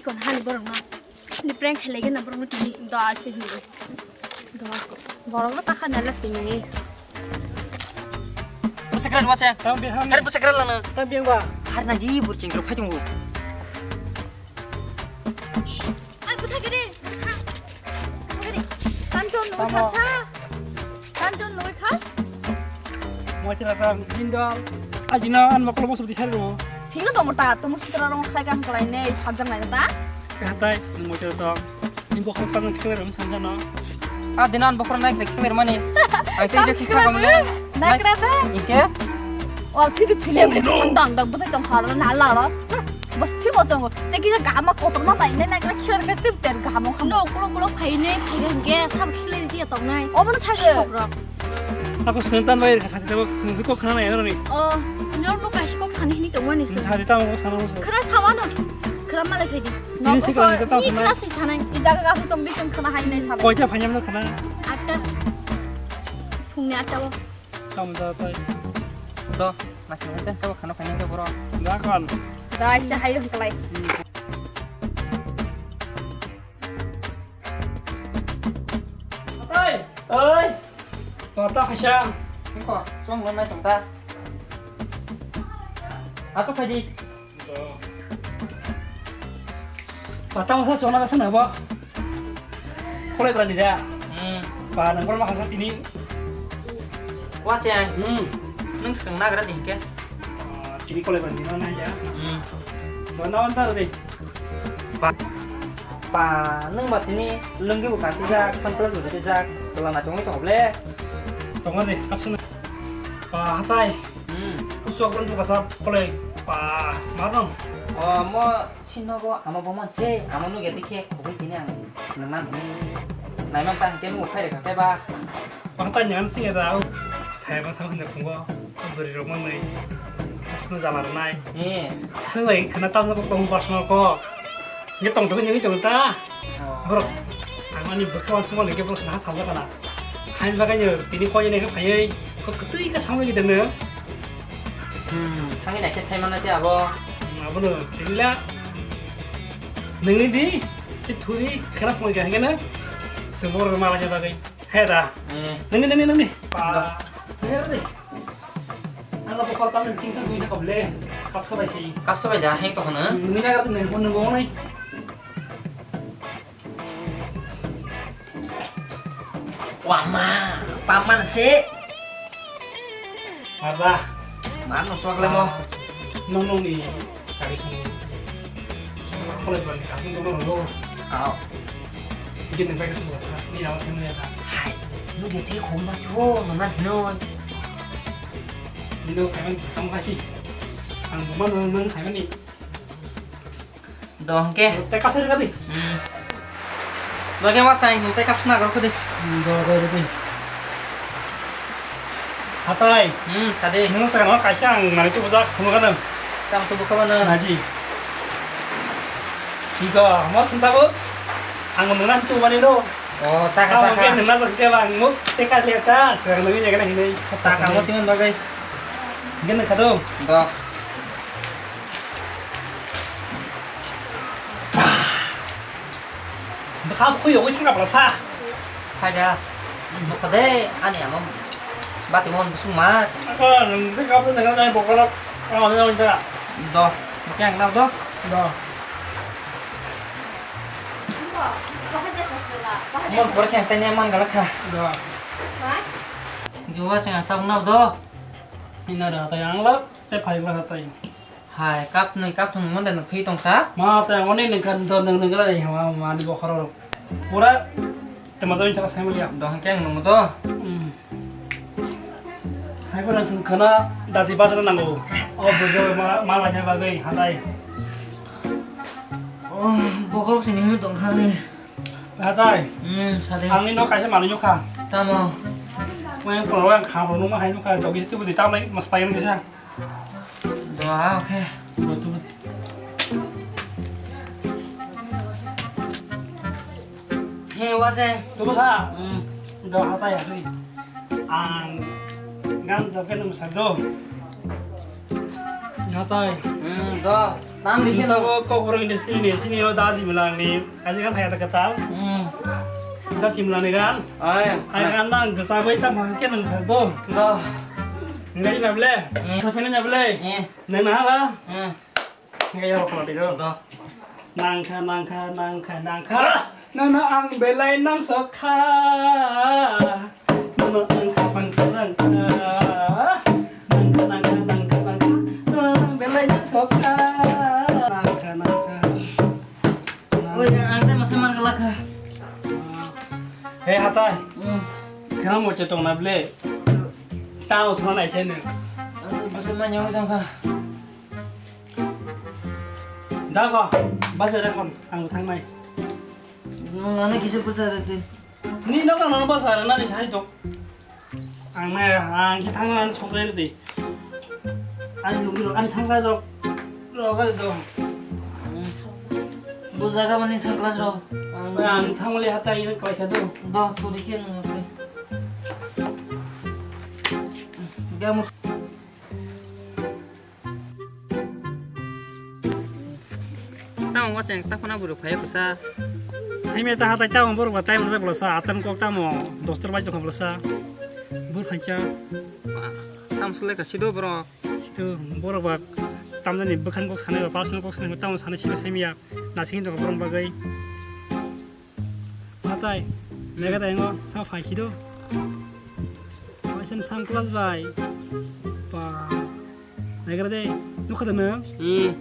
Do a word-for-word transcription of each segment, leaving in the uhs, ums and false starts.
Kon hani borok no. Ni prank khelai gana borok no tini. Do ache hindu. Do. Borok no takha nalak tini. Musikran wase. Tang bihang. Hari musikran lana. Tang bihang ba. Har na di burching ro phajung. Ai, buthai gede. Buthai gede. Tanjon nui kha sa. Tanjon nui kha. Mochila tang jindal. Ajina an mokol mosok di sari ro. Thik no tongmo ta, to musi tora rong khai kam kalai nei, sabjang lai ta. Hatai, mochila tang. Ni bokhorok tang khewer rong sanjano. A dinan bokhorok nai khe khewer mani. Ai tei je tista kamle. Nai kra ta. Ike? O thidi thile ble tang dang dang bwsai tong kharo na la ro. Bas thik o tongo. Te kisa gama kotor ma bai nai nai kra khewer khe tip ter gama kham. No kulo kulo phai ne phai gan ge sab khile ji tong nai. Obo no sa ge. Shok ro. Ako sentan bai kha sakte bo sengsu kok khana nai ro ni. O nyor no kaisa kok sani hini tong mani. Sari tamo kok sana mo. Khra sawa no. Khra malai phai di. Tini se kani ta tamo. Ni khna se sanai. I jaga gasi tong di tong khna hai nai sanai. Koita phanyam na khna. Atta. Phungni atta o. Tamo da tai. Do, nasi hote ko khna phanyam ke boro. Da kon. Da cha hai hon kalai. Atai. Oi. Pata kasa. Ko song lo nai tong ta. Asok phai di. Patang sa sona sa na ba. Kolai berani da. Hmm. Pa nang kolai makasa tini. Wa chang. Hmm. Nung sekang nagra di ke. Ah, tini kolai berani na na ya. Hmm. Ba na wan ta de. Pa, pa nung ba tini lunggi bu kanti jak, samples bu kanti jak. Sela na chong to ble. Tonga de kapsana. Pa hatai. Hmm. Kusuk rong tu kasap kolai. Pa marong. Oh, mo Sinogo amo bo manse, amo nuge dikhe khogwi tini ang nangman hini naiman ta hingke nugo khairokha khe ba. Ang ta nyan singe da, au. Sai ma thang hinde phungo, bwrwi rok manwi. Asno jala rwnai. Eh. Swngbai khana tamjak tong personal ko. Nge tong tong nge tong ta. Oh. Borok, ang ani bwkha wan swngma lengke borok sana salja kana. Hain bagai nyo, tini koi nai khe phaiwi, ko kwtwi khe samwi gidene. Hmm, thangwi naikhe sai manna tei abo. Hmm, abono tini la nungwi di, tei thuri khena phone kha hingkhe na. Sengbo rw mala nya bagwi. He da. Eh. Nungni, nungni, nungni. Pa. He da di. Ang abo kol tang ching chang sui na koble. Kap sabai si. Kap sabai da, heng to khana. Nungni na ga nungbo nungbo nai. Wama, paman se. Arda. Mano sok lemo. Nong nong ni kari song. Kolai bani kari song dong dong. Au. Gini bai kari song sa. Ni awas ni ya. Hai. Nuge te khong ma chu, no na dino. Dino kaiman kamu kasih. Ang buman nong nong kaiman ni. Do hwnkhe. Tei kapsa rwgadi. Hmm. Do khe ma chai hwn tei kapsa nagar khudi. Hmm, do do do. Hatai. Hmm, sadi. Nung sa no kaisa ang nani tu bujak khunu kana. Tang tu bukha bana. Naji. Igo, mo sinta bo. Ang nung nan tu bani do. Oh, saka saka. Ang nung nan ke bang mo teka le ta, sa nung ni kana hinai. Saka mo timan bagai. Gana kado. Do. Bwkha bwkhwi yogwi thangna pala sa. Phaida. Bwkha de ani amo. Bati mon busung ma. Ako nung de kap de nang nai bokolo. Ako nang nang ta. Do. Bwkha ang do. Do. Mon por khe tanya man galak kha. Do. Juwa sing ang tabung nau do. Ina da ta yang lo. Te phai bwkha tai. Hai, kapnwi, kapthum mande nwng phi tongsa? Ma, tei oni nungkha do nung nung rai hama mani bokhorok. Pura te maja wngkha sai manya. Do hwnkhe ang nungo do. Hmm. Hai pura sung khana dati badra nango. O bujo ma, ma laina bagwi hatai. Oh, bokhorok sini mi tongkha ni. Hatai. Hmm, sadi. Angni no kaisa manwi nukha. Tamo. Mo yang pura yang kha ro numa hai nukha jogi tu di tamai mas payan kisa. Doa, oke. He, wase. Tubu ha. Hmm. Do hatai asli. Ang gan joke nung sado. Hatai. Hmm, do. Nang di khe. Tabuk Kokborok industry ni sini o da simla ni kaji kan thaya ta katal. Hmm. Da simla ni gan. Ai. Ai gan nang gesa bai ta mang ke nang thar do. Do. Ngai na ble. Hmm. Sa phene na ble. Hmm. Nang na hala. Hmm. Ngai yo ko di do. Do. Nangkha, nangkha, nangkha, nangkha. Nono ang belai nangsokha. Nono ang khapang sarangkha. Nangkha, nangkha, nangkha, nangkha. Nono ang belai nangsokha. Nangkha, nangkha. Oi, ang tei masa man galakha. He hatai. Hmm. Khana mo chetong na ble. Tao thona nai sene. Ang tei masa man nyong tongkha. Dago, bazar ekhon ang thangnai. Nwng ano kisa bazar rw di. Ni no kano bazar rw nani sai to. Ang nai, ang ki thangna ani songkai rw di. Ani nungwi rok, ani sangkai rok. Rok ari do. Bo jaga mani sangklas rok. Ang thangmali hatai ini koi kha do. Do, turi khe nwng. Gamu. Tamo waseng ta phana buru phai kusa. Saimya ta hatai tamo borok ba time rwjak bolasa atan kok tamo dostor bai tokha bolasa. Bur phaisa. Tam sule ka sido borok. Sido borok ba tamjani bwkhan kok sanai ba personal kok sanai ba tamo sanai sido saimya. Nasing tokha borok bagwi. Hatai, mega dai ngo, sa phai khido. Oisan sunglass bai. Ba, mega dai, nukha da nang? Hmm.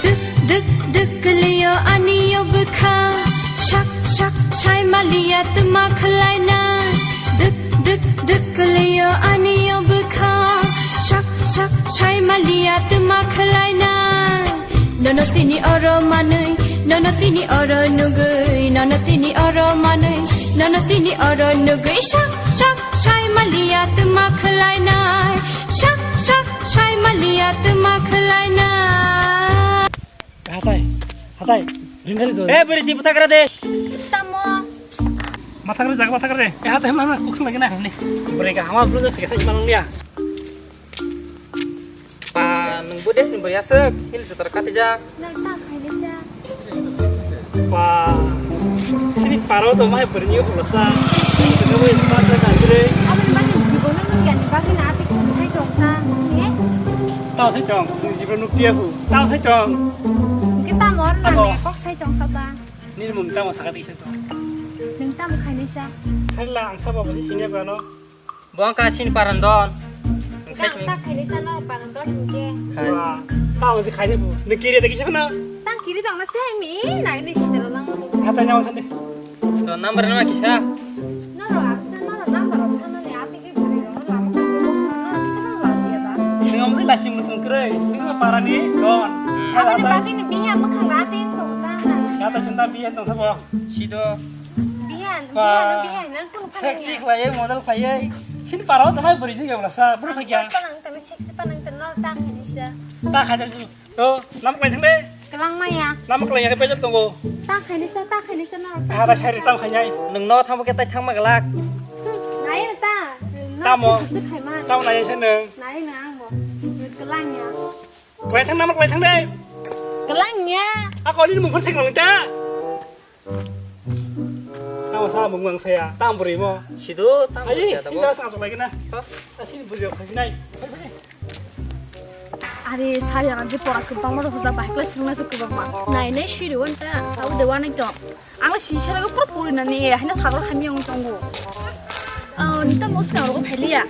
Duk duk duk liyo ani yo bwkha, shak shak shai maliya tuma khwlaina. Duk duk duk liyo ani yo bwkha, shak shak shai maliya tuma khwlaina. Nono tini oro manwi, nono tini oro nugwi, nono tini oro manwi, nono tini oro nugwi, shak shak shai maliya tuma khwlainai, shak shak shai maliya tuma khwlainai. Hatai, hatai, ringari do. Eh, beri tipu takra de. Tamo. Mathakra jaga mathakra de. Eh, hatai mana kukhung lagi na ni. Beri ka hama bulu de sikasa simanung dia. Pa, nwng bo desni bwrwi aswk, hil joto rok kapijak. Nwng ta khainai sa. Pa, sini paro to mai bwrwini ulo sa. Nwng bo isi ma sa kanjre. Aboni bagwi jibono nukya ni bagwi na ati kung sai tong ta, he? Tao sai tong, sini jibro nuktiya hu. Tao sai tong. Hwnkhe tamo oro nang kok sai tong kha ba? Nini mung tamo sakha twi sai tong. Nwng tamo khainai sa. Sai la ang sabo bo sini ko ano. Bo wngkha chini parandon. Nwng sai simi. Ta khainai sa no parandon hinkhe. Hai. Wah, tamo se khainai bo. Nwng kiri da kisa na? Tang kiri tong na se mi nai ni sitaro lang. Hatai nyawa sandi. To number nama kisa. No ro aksa no ro number ro sana ni ati ke guri ro lama kaso bo no kisa no lasi ya ta. Singam de lasi musung kre. Singam parani don. Hmm. Aboni bagwi ni biya mukhang na ati tong ta na. Ya ta sinta biya tong sabo. Sido. Bihan, ba, bihan, bihan, nang kunu kha sexy nangya. Khlaiwi, model khlaiwi. Chini parao tongmani bwrwi ni gamla sa, bwrwi phai kya? Ang panang tani sexy panang tani nor ta khaini sa. Ta khaini sa. To, nam klai thang de. Kelang maya. Nam klai ya pejak tongo. Ta khaini sa, ta khaini sa nor ta. Ah, ta khaini sari sa. Tam khaini. Nwng no thangbo khe tai thangma glak. Hmm, nai ta. Tamo. Tamo nai sa nwng. Nai na ang bo. Kelang ya. Klai thang nam klai thang de. Kelang ya. Ako ni mung phar seklang ta. Tamo sa mung mang saya, tam bwrwi mo. Sido, tam bwrwi ya, tamo. Ai, sinda sang sok lagi na. Ha? Asin bwrwi phai nai. Phai, phai. Are sari ang je pora kwbangma rok hojak bahai khlai swrwngna se kwbangma. Nai nai siri wan ta, tabo de wanai to. Ang si sari go pura puri nani, haino sagor khami ang tongo. Oh, nita muska rogo phailiya.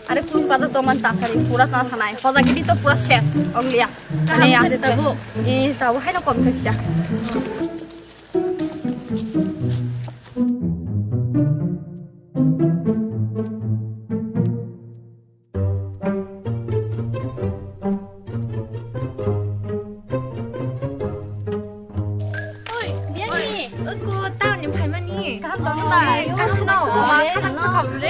Are kulung kaja to man ta sari pura ta sanai. Hojak gidi to pura ses, ongliya. Ani kaham as tabo. Eh, tabo haino kom khe kisa. Oi, Biani, oi. Oi, ko town ni phaimani. Kaham tong ta? Oi, kaham no. Kaham no. Kaham no.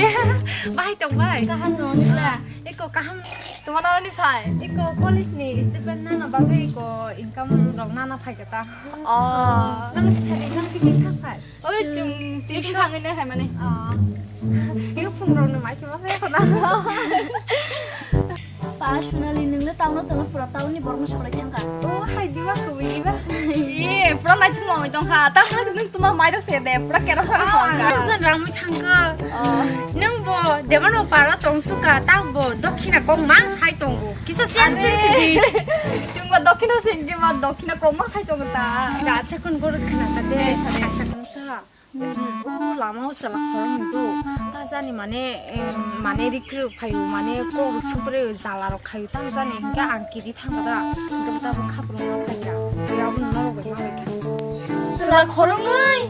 Bahai tong bai. Kaham no, nila. Eko kaham. Tuma nana ni phai? Eko college ni student nana bagwi eko income rok nana phai kata. Oh. Nang study nang kiki kha phai? Oi, chwng tuition thangwi nai hai mani. Ah. Eko phungrok no mai chuma phai khona. Pa Sonali, nwng le town o tongo, pura town ni borok no solai thang kha. Oh, hai diba kubui diba. Ee, pura nai chuma oi tong kha. Ta kha nwng tuma mai rok se de, pura kerok sa kha. Ang jan rang mi thang kha. Oh. Nwng bo debano para tong su kha, ta bo dokhina kok mang sai tongo. Kisa siyan sing sidi. Chwng ba dokhina sing di ma dokhina kok mang sai tongo ta. Ga chakun borok khna ta de. Kaisa kong ta. O lama o sala khorang do. Ta jani mane, em, mane rikri rok phaio, mane kok rok supre jala rok khaio. Ta jani hinkhe ang kiri thang da. Hinkhe ta bo khapro ma phaikha. Ya bo no bai ma bai kha. Sala khorang oi.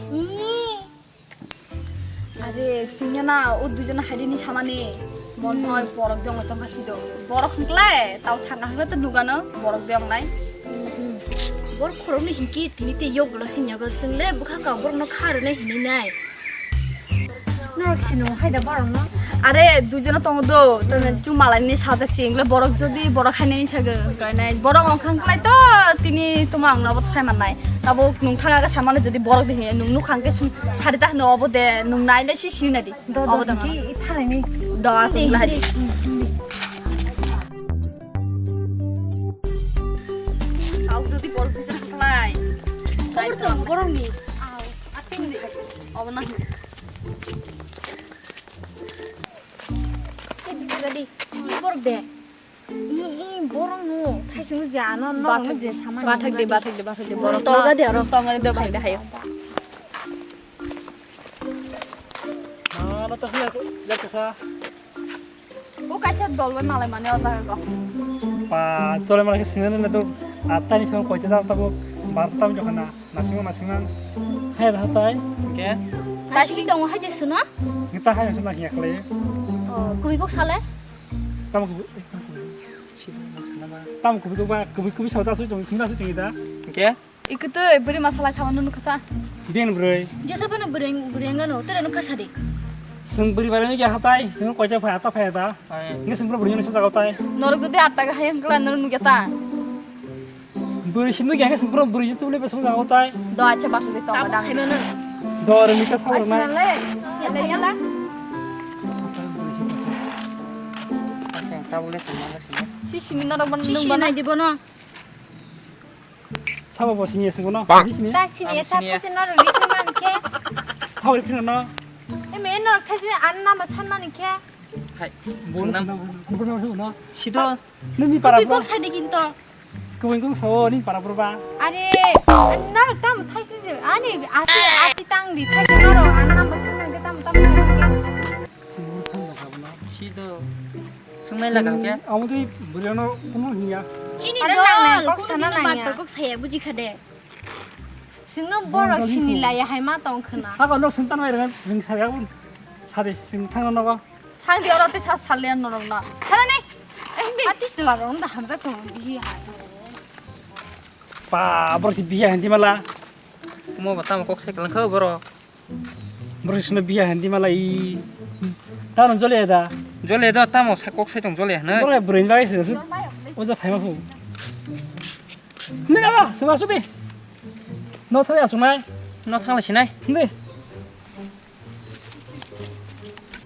Are, chwngya na, o duijon hai dini samani. Mon hoi borok dong tong khasi do. Borok hwnkle, tao thanga hwnkle to nugano, borok dong nai. Borok khoroknwi hinkhe tini tei yok bwla singya go, chwngle bwkha ka borokno kha rwnai hinwi nai. Norok sino hai da borokno? Are, duijono tongo do, to chu malaini sajak si, engle borok jodi borok hainani sago, hinklai nai. Borok ongkhang khlai to, tini tuma angno abo sai mannai. Tabuk nwng thanga ga samani jodi borok de hinwi nwng nukhang ke sari ta hwno obo de, nwng naile si sini di. Do, do, obo de hinke thalai ni. Do, aku thalai. Kau jodi borok bisa khlai. Khobor tong borok ni. Au, ating di. Obo na. Jadi, ini borok de. I, i, borok no, thaising je ano, no, bathak, no, je sama bathak de, bathak de, bathak de, borok tolga no, de aro. Tolga de, bathak de, hayo. Ano to sila, ya kasa. O kaisa dol bai malai mani o jaga go. Pa, chole mala ke sinene na to, atta ni sama koite jam tabo, bar tam jokana. Nasingma, nasingma. Hai da hatai. Ke? Nasing tongo hai je suna? Ngita hai suna hiya khlai. Oh, kubui kok sale? Tamo kubui, eh, tamo kubui. Si, tamo kubui kok ba, kubui, kubui sa ta su tong, singla su tong da. Ke? Ikutui buri masala thama nunu khasa. Din buri. Jesa bana buri, buri angano, tere no khasa di. Sing buri bare ni ke hatai, sing koi ja phai ata phai da. Ngi sing buri buri ni sa jago tai. Norok jodi atta ga hai angkla norok nugya ta. Bwrwi hinwi khe sing bwrwi bwrwi tu le besong jago tai. Do acha basu de tong dang. Sai mano. Do re mika sa na. Yala yala. Sing tabule sing mano sing. Si sini norok ban nung ban. Nai di bono. Sabo bo sini sing bono. Ta sini sa ta sini norok likhi man khe. Sabo likhi no. E me norok thasi an nama san man khe. Hai. Bono sing na. Bono sing na. Sido. Nini para. Kok sai di kinto. Kung kung sao ni para purba. Are, na tam thai si si. Ani asi ati tang di thai si aro ana nam basa nang tam tam. Sing san da kabo na. Sido. Sungnai laga ke. Amo tei buriano kuno hiya. Sini do kok sana nang ya. Kok saya buji khade. Singno borok sini laya hai ma tong khna. Abo nok sintan mai rang ring saya pun. Sari sing thang no. Thang di oro tei sa salian norok no. Thanani. Eh, bi. Ati sila rong da hamjak tong bihi hai. Pa, borok si biya handi mala. Mo ba tamo kok se kelang kho borok. Borok sino biya handi mala i. Tano jole da. Jole da tamo sa kok se tong jole na. Borok brin bai se. Oja phaima phu. Ne aba, se ba su de. No thale asung nai. No thale sinai. Ne.